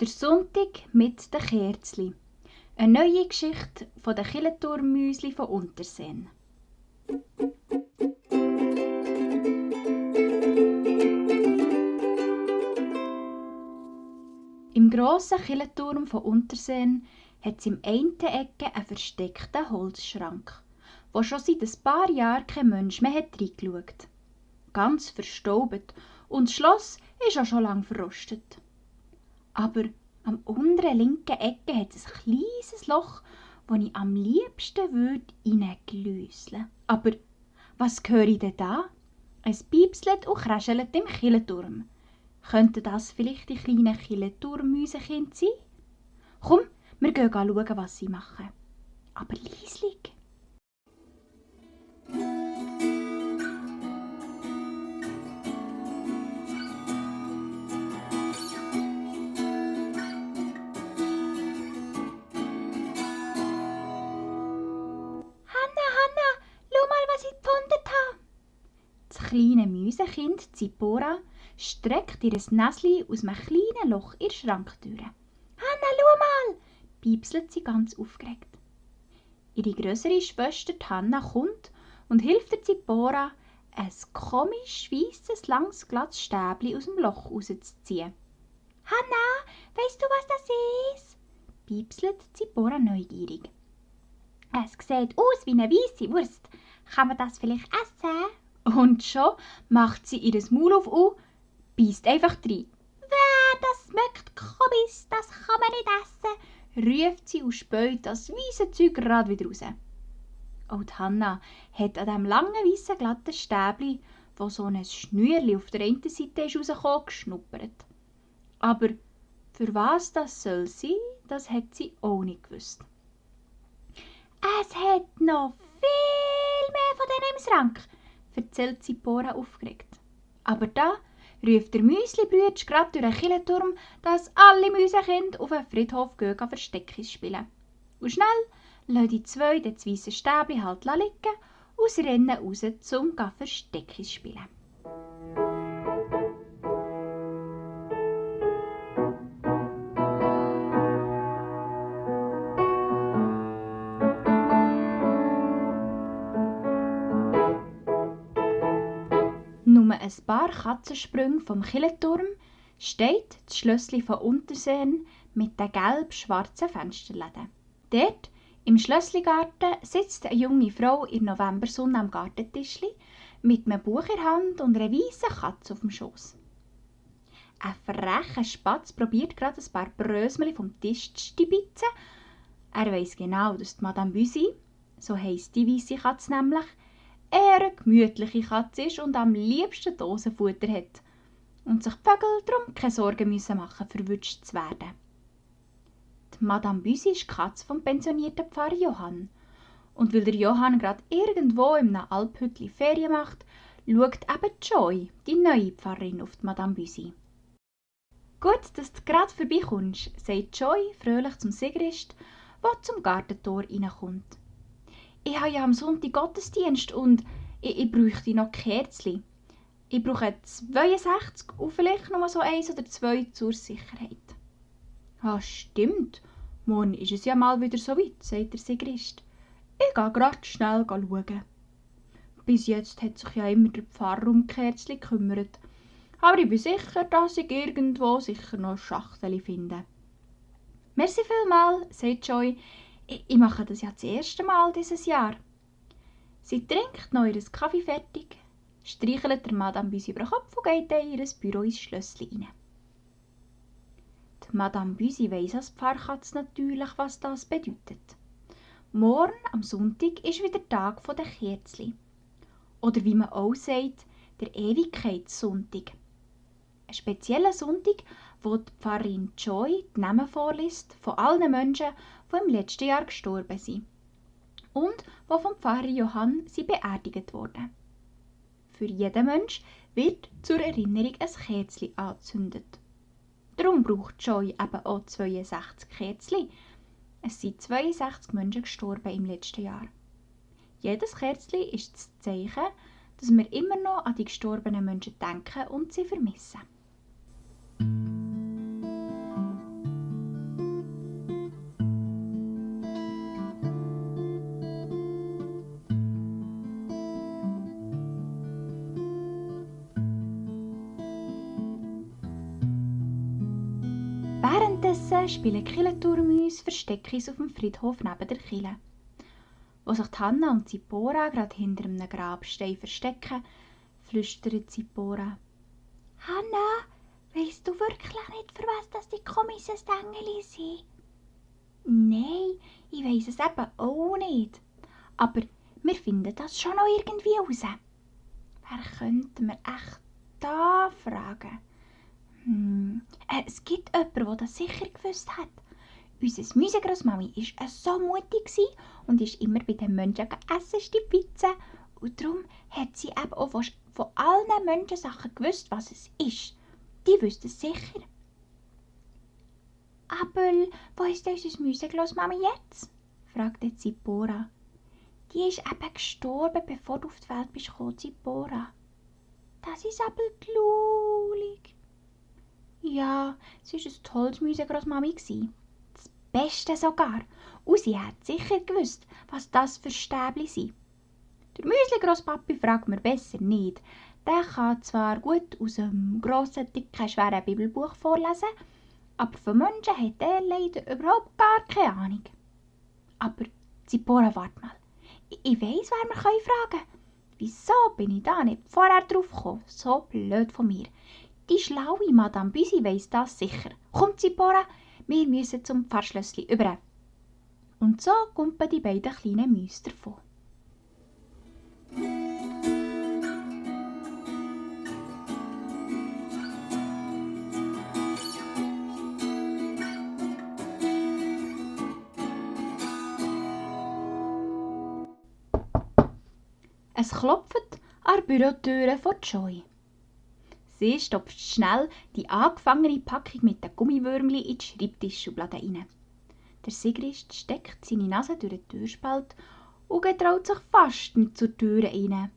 Der Sonntag mit den Kerzli. Eine neue Geschichte von den Killenturmmüsli von Unterseen. Im grossen Killenturm von Unterseen hat es im einen Ecke einen versteckten Holzschrank, wo schon seit ein paar Jahren kein Mensch mehr reingeschaut hat. Ganz verstaubt und das Schloss ist auch schon lange verrostet. Aber am unteren linken Ecke hat es ein kleines Loch, wo ich am liebsten reinglüseln würde. Aber was höre ich denn da? Es piepselt und kräschelt im Killenturm. Könnten das vielleicht die kleinen Killenturmmüsenkinder sein? Komm, wir gehen schauen, was sie machen. Aber leislich. Das kleine Müsenkind Zipora streckt ihr Näsli aus einem kleinen Loch in der Schranktüre. «Hanna, schau mal!» piepselt sie ganz aufgeregt. Ihre grössere Schwester Hanna kommt und hilft der Zipora, ein komisch weisses, langes, glattes Stäbli aus dem Loch rauszuziehen. «Hanna, weisst du, was das ist?» piepselt Zipora neugierig. «Es sieht aus wie eine weisse Wurst. Kann man das vielleicht essen?» Und schon macht sie ihr Maul auf und beißt einfach rein. «Wäh, das schmeckt komisch, das kann man nicht essen», ruft sie und späut das weisse Zeug gerade wieder raus. Auch die Hanna hat an dem langen, weissen, glatten Stäbli, wo so ein Schnürli auf der einen Seite ist rausgekommen, geschnuppert. Aber für was das soll sein, das hat sie auch nicht gewusst. «Es hat noch viel mehr von denen im Schrank», erzählt Zipora aufgeregt. Aber da ruft der Müsli-Brütsch gerade durch den Killenturm, dass alle Müsenkinder auf den Friedhof gehen Versteckis spielen. Und schnell lassen die zwei das weisse Stäbli halt liegen und sie rennen raus zum Versteckis spielen. Nur ein paar Katzensprünge vom Killenturm steht das Schlössli von Unterseen mit den gelb-schwarzen Fensterläden. Dort, im Schlössligarten, sitzt eine junge Frau in der Novembersonne am Gartentischli mit einem Buch in der Hand und einer weißen Katze auf dem Schoss. Ein frecher Spatz probiert gerade ein paar Brösmeli vom Tisch zu stibitzen. Er weiss genau, dass die Madame Büsi, so heisst die weisse Katze nämlich, eher eine gemütliche Katze ist und am liebsten Dosenfutter hat und sich die Vögel darum keine Sorgen müssen machen, verwünscht zu werden. Die Madame Büsi ist die Katze vom pensionierten Pfarrer Johann. Und weil der Johann gerade irgendwo in einem Alphütli Ferien macht, schaut eben Joy, die neue Pfarrerin, auf die Madame Büsi. «Gut, dass du gerade vorbeikommst», sagt Joy fröhlich zum Sigrist, der zum Gartentor reinkommt. «Ich habe ja am Sonntag Gottesdienst und ich bräuchte noch Kerzli. Ich brauche 62 und vielleicht noch so 1 oder 2 zur Sicherheit.» «Ah, stimmt. Morgen ist es ja mal wieder so weit», sagt der Sigrist. «Ich gehe gerade schnell schauen.» Bis jetzt hat sich ja immer der Pfarrer um Kerzli gekümmert. Aber ich bin sicher, dass ich irgendwo sicher noch ein Schachtel finde. «Merci vielmals», sagt Joy. Ich mache das ja das erste Mal dieses Jahr.» Sie trinkt noch ihren Kaffee fertig, streichelt der Madame Büsi über den Kopf und geht in ihr Büro ins Schlössli rein. Die Madame Büsi weiss als Pfarrkatze natürlich, was das bedeutet. Morgen, am Sonntag, ist wieder Tag der Kerzli. Oder wie man auch sagt, der Ewigkeitssonntag. Ein spezieller Sonntag, wo die Pfarrerin Joy die Namen vorliest von allen Menschen, die im letzten Jahr gestorben sind und wo vom Pfarrer Johann sie beerdigt wurden. Für jeden Mensch wird zur Erinnerung ein Kerzli angezündet. Darum braucht Joy eben auch 62 Kerzli. Es sind 62 Menschen gestorben im letzten Jahr. Jedes Kerzli ist das Zeichen, dass wir immer noch an die gestorbenen Menschen denken und sie vermissen. Währenddessen spielen die Killenturmüse Versteckis auf dem Friedhof neben der Kille. Wo sich Hanna und Zipporah gerade hinter einem Grabstein verstecken, flüstert Zipporah: «Hanna, weisst du wirklich nicht, für was das die komischen Stängeli sind?» «Nein, ich weiss es eben auch nicht. Aber wir finden das schon noch irgendwie raus. Wer könnten wir echt da fragen? Es gibt jemanden, der das sicher gewusst hat. Unser Müsegrossmami war so mutig und ist immer bei den Menschen essen, die Pizza. Und darum hat sie eben auch von allen Menschensachen gewusst, was es ist. Die wüsste es sicher.» «Aber wo ist unsere Müsegrossmami jetzt?» fragte Zipporah. «Die ist eben gestorben, bevor du auf die Welt bist gekommen, Zipporah.» «Das ist aber glulig.» «Ja, sie war ein tolles Müsegrossmami. Das Beste sogar. Und sie hat sicher gewusst, was das für Stäbli sind. Der Müsli-Grosspapi fragt mir besser nicht. Der kann zwar gut aus einem grossen, dicken, schweren Bibelbuch vorlesen, aber von Menschen hat er leider überhaupt gar keine Ahnung.» «Aber Zipporah, warte mal. Ich weiss, wer wir fragen können. Wieso bin ich da nicht vorher drauf gekommen? So blöd von mir. Die schlaue Madame Büsi weiss das sicher. Komm, Zipporah, wir müssen zum Pfarrschlössli über.» Und so kumpen die beiden kleinen Mäuse davon. Es klopft an der Bürotüre von Joy. Sie stopft schnell die angefangene Packung mit den Gummiwürmli in die Schreibtischschublade rein. Der Sigrist steckt seine Nase durch den Türspalt und getraut sich fast nicht zur Tür rein.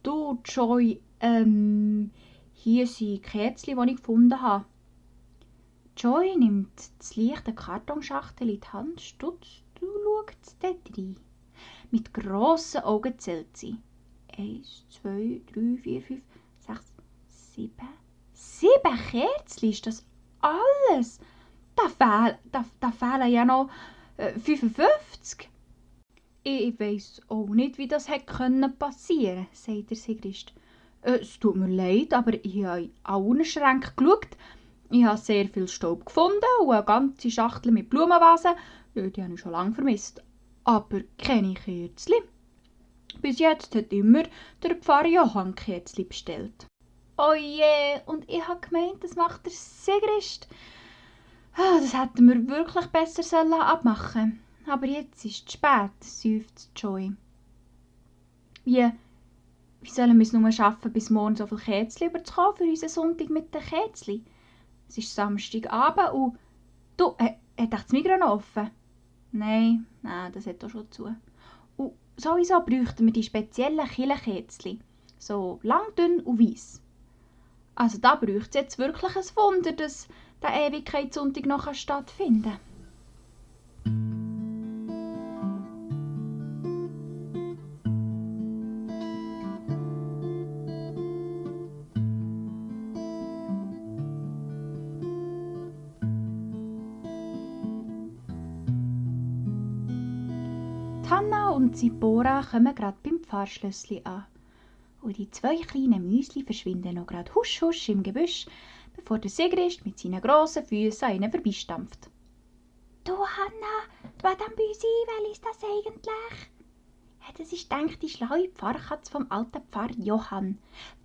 «Du, Joy, hier sind Kerzchen, die ich gefunden habe.» Joy nimmt das leichte Kartonschachtel in die Hand, stutzt und schaut dort rein. Mit grossen Augen zählt sie. 1, 2, 3, 4, 5, 6, 7. 7 Kerzchen, ist das alles? Da fehlen ja noch 55. «Ich weiss auch nicht, wie das hätte passieren können», sagt der Sigrist. «Es tut mir leid, aber ich habe in allen Schränken geschaut. Ich habe sehr viel Staub gefunden und eine ganze Schachtel mit Blumenvasen. Die habe ich schon lange vermisst. Aber keine Kerzchen. Bis jetzt hat immer der Pfarrer Johann Kerzchen bestellt.» «Oh je, und ich habe gemeint, das macht der Sigrist. Das hätten wir wirklich besser abmachen sollen. Aber jetzt ist es spät», seufzt Joy. Wie sollen wir es nur schaffen, bis morgen so viele Kerzchen überzukommen für unseren Sonntag mit den Kerzchen? Es ist Samstagabend und... Du, hat das Migros noch offen? Nein, das hat auch schon zu. Und sowieso bräuchten wir die speziellen Killenkerzchen. So lang, dünn und weiss. Also da bräuchte es jetzt wirklich ein Wunder, dass der Ewigkeitssonntag noch stattfinden kann. Hanna und Zipporah kommen gerade beim Pfarrschlössli an. Und die 2 kleinen Müsli verschwinden noch gerade husch husch im Gebüsch, bevor der Sigrist mit seinen grossen Füßen an ihnen vorbeistampft. «Du, Hanna, Madame Büsi, wer ist das eigentlich?» Das ist, denke ich, die schlaue Pfarrkatze vom alten Pfarrer Johann.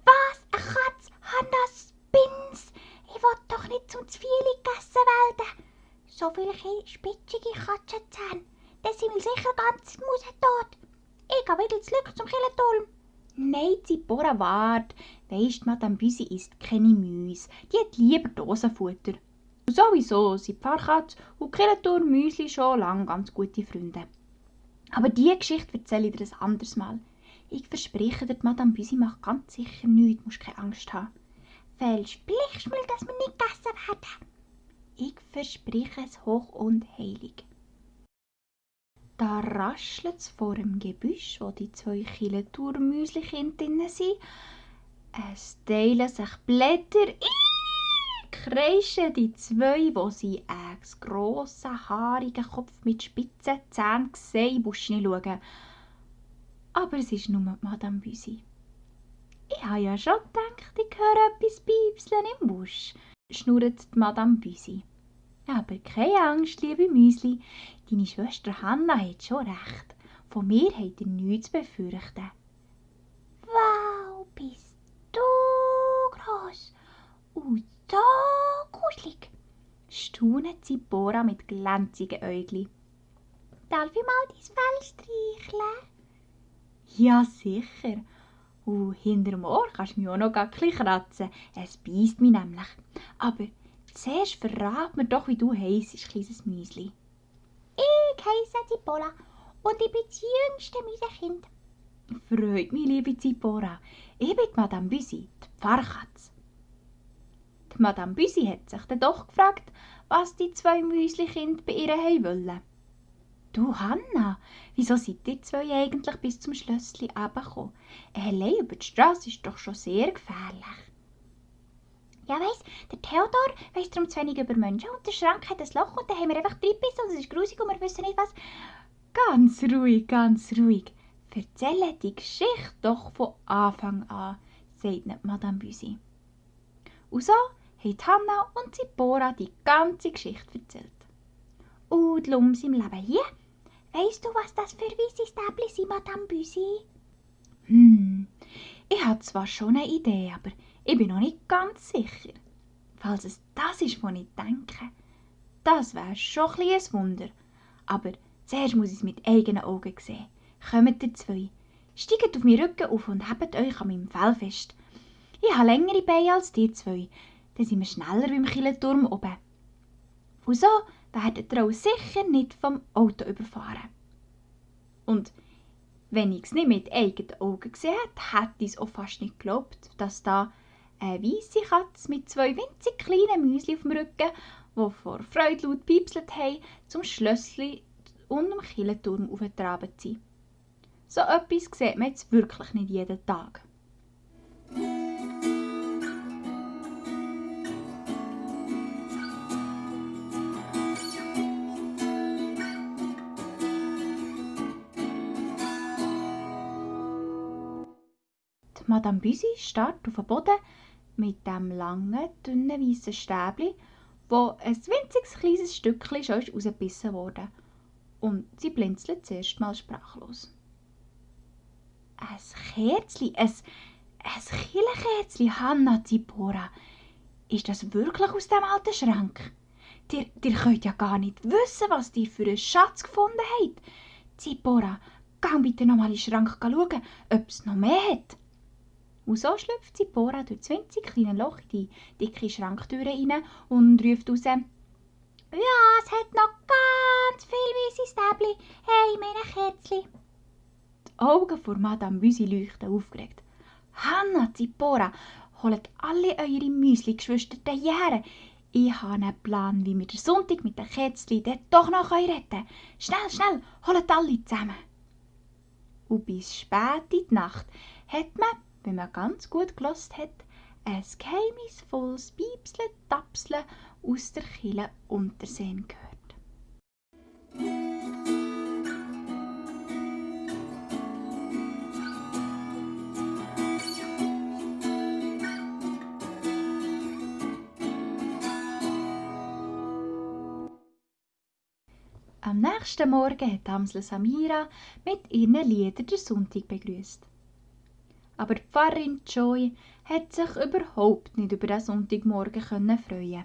«Was? Eine Katze? Hanna, spinn's? Ich will doch nicht zum Zwieli gegessen werden. So viele spitzige Katzenzähne. Das sind wir sicher ganz mausetot. Ich gehe wieder zurück zum Killenturm.» «Nein, Zipporah, wart. Weisst, Madame Büsi isst keine Mäuse. Die hat lieber Dosenfutter. Und sowieso sind die Pfarrkatze und Killenturm-Müsli schon lange ganz gute Freunde. Aber diese Geschichte erzähle ich dir ein anderes Mal. Ich verspreche dir, Madame Büsi macht ganz sicher nichts, musst keine Angst haben.» «Versprichst du mir, dass wir nicht gegessen werden?» «Ich verspreche es hoch und heilig.» Da raschelt es vor dem Gebüsch, wo die 2 Killenturm-Müsli-Kinder drin sind. Es teilen sich Blätter. kreischen die zwei, wo sie einen grossen, haarigen Kopf mit spitzen Zähnen sehen, Buschen schauen. Aber es ist nur Madame Büsi. Ich habe ja schon gedacht, ich höre etwas piepseln im Busch, schnurrt Madame Büsi. Aber keine Angst, liebe Müsli, deine Schwester Hanna hat schon recht. Von mir habt ihr nichts zu befürchten. Wow, bist du groß und so kuschelig, staunet Zipporah mit glänzigen Äugli. Darf ich mal dein Fell streicheln? Ja, sicher. Und hinterm Ohr kannst du mich auch noch ein bisschen kratzen. Es beisst mich nämlich. Aber zuerst verrat mir doch, wie du heissest, kleines Müsli. Ich heisse Zipporah und ich bin das jüngste Müsekind. Freut mich, liebe Zipporah. Ich bin die Madame Büsi, die Pfarrkatze. Die Madame Büsi hat sich dann doch gefragt, was die zwei Müslikinder bei ihr wollen. Du, Hanna, wieso seid ihr zwei eigentlich bis zum Schlössli runtergekommen? Allein über die Strasse ist doch schon sehr gefährlich. Ja, weiss, der Theodor weiss darum zu wenig über Menschen und der Schrank hat ein Loch und dann haben wir einfach reingebissen und es ist grusig und wir wissen nicht was. Ganz ruhig, ganz ruhig. Erzähle die Geschichte doch von Anfang an, sagt Madame Büsi. Und so haben Hanna und Zipporah die ganze Geschichte erzählt. Und die Lums im Leben hier? Weisst du, was das für weisse Stäbli sind, Madame Büsi? Ich habe zwar schon eine Idee, aber ich bin noch nicht ganz sicher. Falls es das ist, was ich denke, das wäre schon ein Wunder. Aber zuerst muss ich es mit eigenen Augen sehen. Kommt ihr zwei, steigt auf meinen Rücken auf und hebt euch an meinem Fell fest. Ich habe längere Beine als die zwei, dann sind wir schneller beim Kirchenturm oben. Und so werdet ihr auch sicher nicht vom Auto überfahren. Und wenn ich es nicht mit eigenen Augen gesehen hätte, hätte ich es auch fast nicht geglaubt, dass da eine weisse Katze mit zwei winzig kleinen Müsli auf dem Rücken, die vor Freude laut piepselt haben, zum Schlössli und dem Kirchenturm aufgetraben sind. So etwas sieht man jetzt wirklich nicht jeden Tag. Die Madame Büsi starrt auf den Boden mit dem langen, dünnen, weissen Stäbli, wo ein winziges kleines Stückchen schon rausgebissen wurde. Und sie blinzelt zuerst mal sprachlos. Ein Kerzli, ein Kirchenkerzli, Hanna, Zipporah. Ist das wirklich aus dem alten Schrank? Ihr könnt ja gar nicht wissen, was die für einen Schatz gefunden habt. Zipporah, geh bitte noch mal in den Schrank schauen, ob es noch mehr hat. Und so schlüpft Zipporah durch das winzig kleine Loch in die dicke Schranktür rein und ruft raus: Ja, es hat noch ganz viel weisse Stäbli. Hey, meine Kerzli. Die Augen von Madame Büsi leuchten aufgeregt. Hanna, Zipporah, holt alle eure Müsli-Geschwister hierher. Ich habe einen Plan, wie wir den Sonntag mit den Kätzchen dort doch noch retten können. Schnell, schnell, holt alle zusammen. Und bis spät in die Nacht hat man, wenn man ganz gut gehört hat, ein geheimnisvolles Piepseln, Tapseln aus der Kille Unterseen gehört. Am nächsten Morgen hat Amsel Samira mit ihren Liedern den Sonntag begrüßt. Aber die Pfarrerin Joy hat sich überhaupt nicht über den Sonntagmorgen freuen.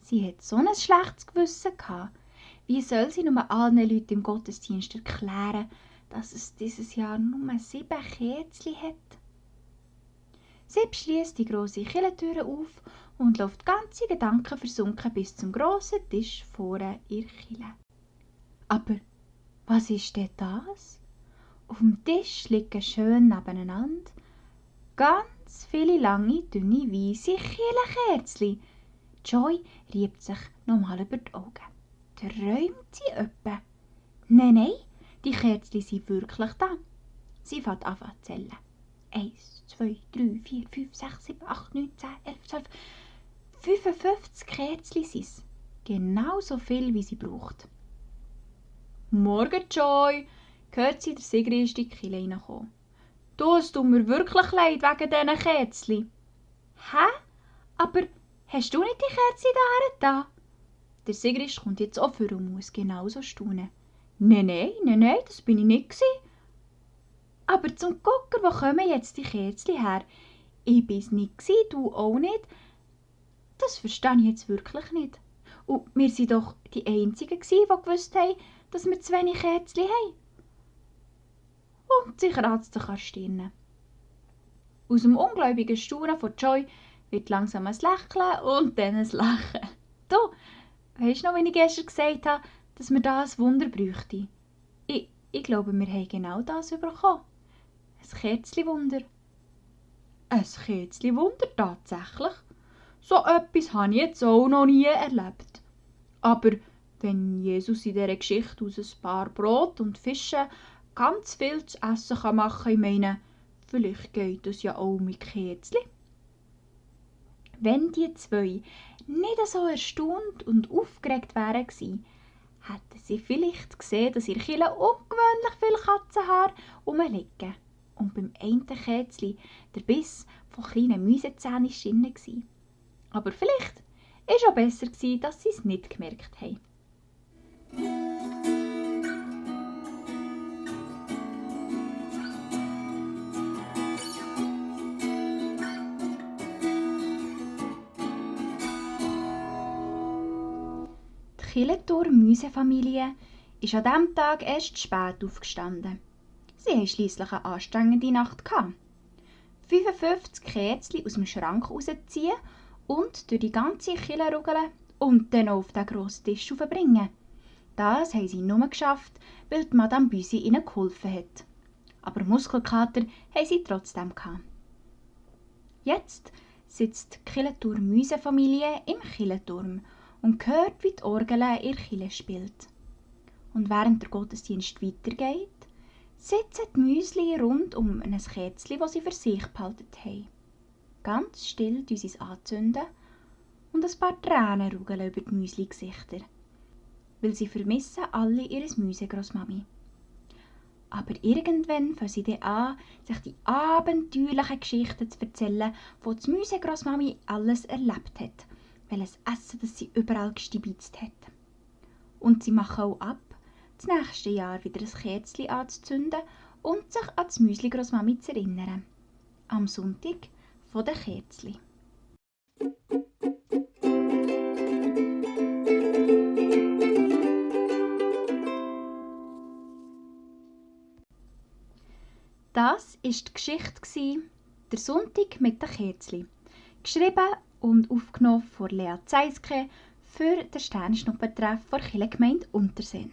Sie hat so ein schlechtes Gewissen gehabt. Wie soll sie nur allen Leuten im Gottesdienst erklären, dass es dieses Jahr nur 7 Kerzchen hat? Sie schließt die grosse Kirchentür auf und läuft ganz in Gedanken versunken bis zum grossen Tisch vorne in der Kirche. Aber was ist denn das? Auf dem Tisch liegen schön nebeneinander ganz viele lange, dünne, weisse Kirchenkerzchen. Joy reibt sich nochmal über die Augen. Träumt sie öppe? Nein, die Kerzchen sind wirklich da. Sie fängt an zu zählen. 1, 2, 3, 4, 5, 6, 7, 8, 9, 10, 11, 12. 55 Kätzchen sind es. Genau so viel, wie sie braucht. «Morgen, Joy!» hört sie der Sigrid in die Kille reinkommen. «Du, es tut mir wirklich leid wegen diesen Kätzchen.» «Hä? Aber hast du nicht die Kätzchen da?» Der Sigrid kommt jetzt auch vor und muss genauso staunen. Nein, das bin ich nicht gsi. Aber zum Gucken, wo kommen jetzt die Kätzchen her? Ich bin's nicht gsi, du auch nicht. Das verstehe ich jetzt wirklich nicht. Und wir sind doch die Einzigen gsi, die gewusst haben, dass wir zu wenig Kätzchen haben. Und sie kratzt sich an die Stirn. Aus dem ungläubigen Staunen von Joy wird langsam ein Lächeln und dann ein Lachen. Du, weisst du noch, wie ich gestern gesagt habe, dass wir da ein Wunder bräuchten? Ich glaube, wir haben genau das bekommen. Ein Kätzchenwunder. Ein Kätzchenwunder, tatsächlich. So etwas habe ich jetzt auch noch nie erlebt. Aber wenn Jesus in dieser Geschichte aus ein paar Brot und Fischen ganz viel zu essen machen kann, ich meine, vielleicht geht es ja auch mit Kätzchen. Wenn die zwei nicht so erstaunt und aufgeregt wären, hätten sie vielleicht gesehen, dass in der Kille ungewöhnlich viele Katzenhaare rumliegen. Und beim einen Kätzchen der Biss von kleinen Mäusezähnen drin war. Aber vielleicht war es auch besser, dass sie es nicht gemerkt haben. Die Killenthurm-Mäusefamilie ist an diesem Tag erst spät aufgestanden. Sie hatten schliesslich eine anstrengende Nacht. 55 Kätzchen aus dem Schrank rausziehen und durch die ganze Kille rugeln und dann auf den grossen Tisch bringen. Das haben sie nur geschafft, weil die Madame Büsi ihnen geholfen hat. Aber Muskelkater haben sie trotzdem gehabt. Jetzt sitzt die Killenthurm-Mäusefamilie im Killenturm und hört, wie die Orgel in der Kille spielt. Und während der Gottesdienst weitergeht, sitzen die Müsli rund um ein Kätzchen, das sie für sich behalten haben. Ganz still sie es anzünden und ein paar Tränen rugeln über die Müsli-Gesichter, weil sie vermissen alle ihre Mäusegrossmami. Aber irgendwann fangen sie dann an, sich die abenteuerlichen Geschichten zu erzählen, die die Mäusegrossmami alles erlebt hat, welches Essen das sie überall gestibitzt hat. Und sie machen auch ab, das nächste Jahr wieder ein Kerzchen anzuzünden und sich an die Müsli-Grossmami zu erinnern. Am Sonntag von den Kerzchen. Das war die Geschichte «Der Sonntag mit den Kerzchen», geschrieben und aufgenommen von Lea Zeiske für den Sternschnuppentreff der Kirchengemeinde Unterseen.